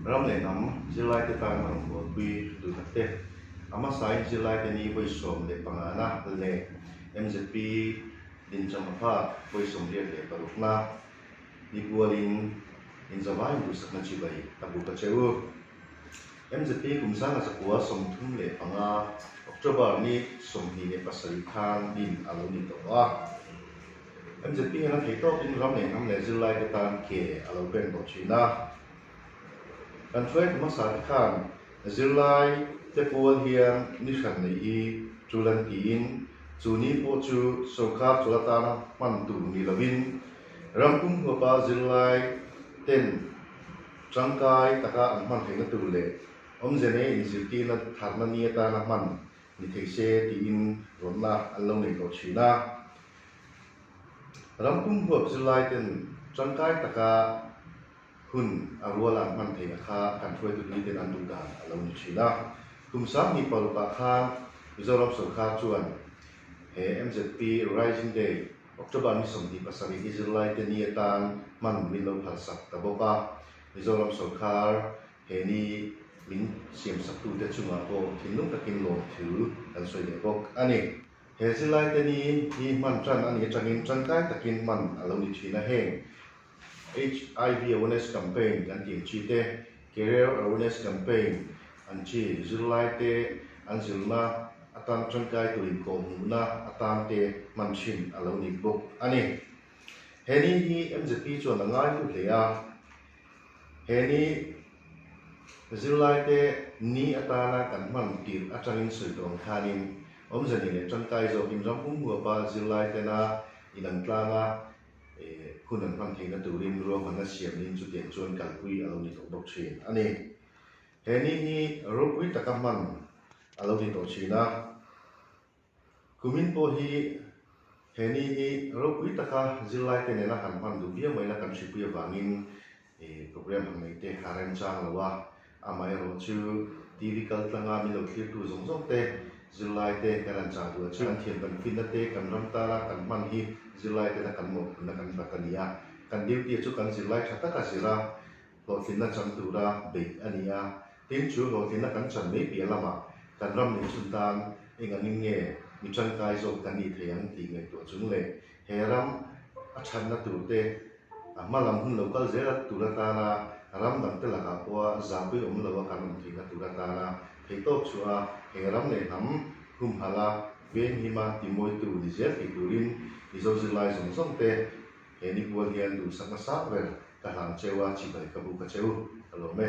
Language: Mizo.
Ram leh hnam zirlaite tan a rawn buaipui duh tak te, a hmasain zirlaite ni vawi 15 na leh MZP dincham a phak vawi 86 na ni pualin inzavain duhsakna chibai a buk a che u. MZP kum 1935 October ni 27 khan din a lo ni tawh a. MZP hian a thei tawkin ram leh hnam leh zirlaite tan ke a lo pen tawh thin a. Kan hruaitu hmasa te khan zirlai te pual hian ni hran nei hi tul an tiin chu ni pawh chu sorkar chawlh atana hman tur ni lovin ram pum huapa zirlai ten tangkai taka an hman theihna tur leh awmze nei inzirtirna tharna ni atana hman ni thei se tiin rawtna an lo nei tawh thin a. Ram pum huap zirlai ten tangkai taka hun a ruala an hman theihna kha kan hruaitu hlui ten an duh dan a lo ni thin a. Kum 26 ah khan Mizoram sorkar chuan he MZP Rising Day, October ni 27 hi zirlai te ni atan hman min lo phalsak ta bawk a. Mizoram sorkar he ni min siamsaktute chungah pawh thinlung takin lawmthu kan sawi leh bawk a ni. He zirlai te ni hi hman tan a nih atangin tangkai takin hman a lo ni thin a, heng HIV Awareness Campaign kan tih ang chi te, Career Awareness Campaign an chi, zirlai te an zirna atan tangkai tur inkawhhmuhna atan te hman thin a lo ni bawk a ni. He ni hi MZP chuan a ngai hlu hle a, he ni zirlai te ni atana kan hman tirh atangin sawi tawh ang khanin awmze nei leh tangkai zawkin ram pum huapa zirlai tena inang tlanga hun an hman theihna turin ruahmanna siamin chutiang chuan kalpui a lo ni tawh bawk thin a ni. He ni hi ropui taka hman a lo ni tawh thin a. Kumin pawh hi he ni hi ropui taka zirlaite nena han hman duh viau mai la kan hripui avangin program han nei te a remchang lo a, amaherawh chu TV kal tlanga min lo thlirtu zawng zawng te zirlaite kan han chah duh a chu kan thiam kan finna te kan ram tana kan hman hi zirlai tena kan mawhphurhna kan bat a ni a, kan duty chu kan zirlai tha taka zir a, hlawhtlinna chan tura beih a ni a, tin chu hlawhtlinna kan chan mai piah lamah kan ram leh chhun tan eng angin nge mi tangkai zawk kan nih thei ang tih ngaihtuah chung leh he ram a thatna tur te a hma lam hun lo kal zel tur atana ram dang te lakah pawha zahpui awm lo a kan awm theihna tur atana theihtawp chhuah a he ram leh hnam humhalh a venghima timawitu ni zel thei turin Mizo zirlai zawng zawng te he ni pual hian duhsakna sang ber ka hlang cheu a, chibai ka buk a cheu ka lawm e.